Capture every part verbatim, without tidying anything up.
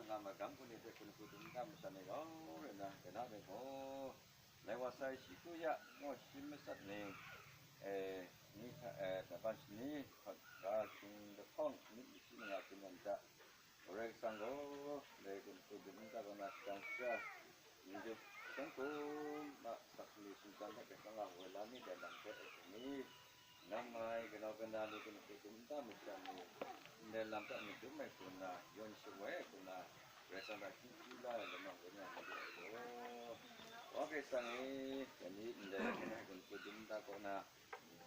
Nga magam hku ni hte hkun hku dum nta masha ni rau rai nna, dai na bai gaw, lai wa sai shi kru ya, ngaw shi masat ning, e, ni hta, e, daban shani, hkawt ga hkying lahkawng, myit masin nga hkyen yan hta, Karai Kasang gaw, dai hkun hku dum nta kaw na shadang sha, n-gup shang hkum a, sak hkungli sumshan hta hpe kanga woi la mi dai lam hpe, e, ni, Nang mai, kanau kana ni, kanu hku dum nta masha ni, ndai lam hta madum ai hku nna, yawn shawoi ai hku nna, Karai Kasang hta hkying hkyu la ai lamang kaw nga na de ai gaw. Wa Karai Kasang e, dai ni ndai hku nna kanu hku dum nta kaw na,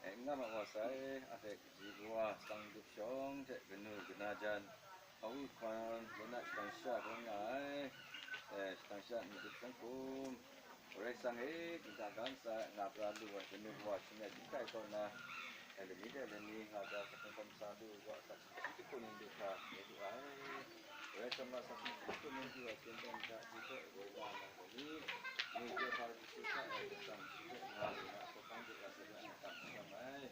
e, n nga ma wa sai, a hpe kaji kawa, tsang dup shawng hte kanu kana jan, Awi hkan, lana shadang sha hkrum nga ai, e, shadang sha n-gup shang hkum, Karai Kasang e, dingda ga ntsa nga pra lu ai, kanu kawa shing ai chyum kai kaw na, e, lani dai lani nga ga, hkawm sa lu ai wa, asak shi hkun n du hkra, ne lu ai. Karai Kasang a asak shi hkun n du ai, hpyen dan hta, ji hpe woi la na, lani, mung hte hpa Jisu hta e, Karai Kasang shi hpe nga lu na, hkawhkang de ga sa de ai, tam sham ai.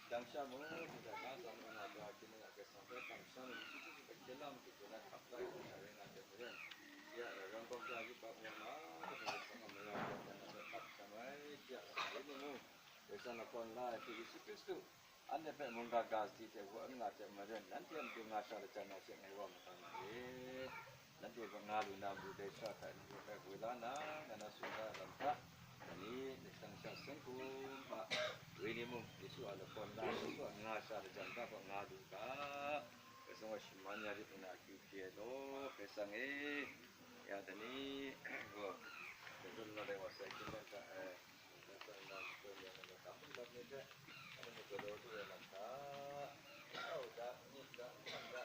Shadang sha mung, dingda ga ntsa nga pra, hkyen nga Karai Kasang hpe kamsham ai, Yesu Hkristu hpe hkye la matu hkrum na hkap la ai hku sha rai nga jang maren, ya, Rawng Gawng Hkra yubak Myanmar hkra hkawng a mara hkra hkran na hpe hkap sham ai, ya, Rawng Gawng Hkra mung, Karai Kasang lahkawn la ai hte Yesu Hkristu, anhte hpe mungga ga sadi hte wa n nga jang maren, nanhte a matu nga sha lajang na she ngai wa magang na re. Nanhte hpe nga lu na matu dai sha hta ni hpe woi la na, ngai na tsun da ai lam hta, ngai ni dai shadang sha seng hkum hta, wenyi mung Yesu a lahkawn la, Yesu a nga sha lajang hta gaw nga lu ga, Karai Kasang gaw shaman ya rit nna akyu hpyi ai law, Karai Kasang e, ya dai ni gaw, dai hkrum na dai wa sai hkyen dan hta, e, Karai Kasang na makoi ya na makam n mat ni hte, anhte galaw lu ai lam hta, tau da, myit da, nhpang da,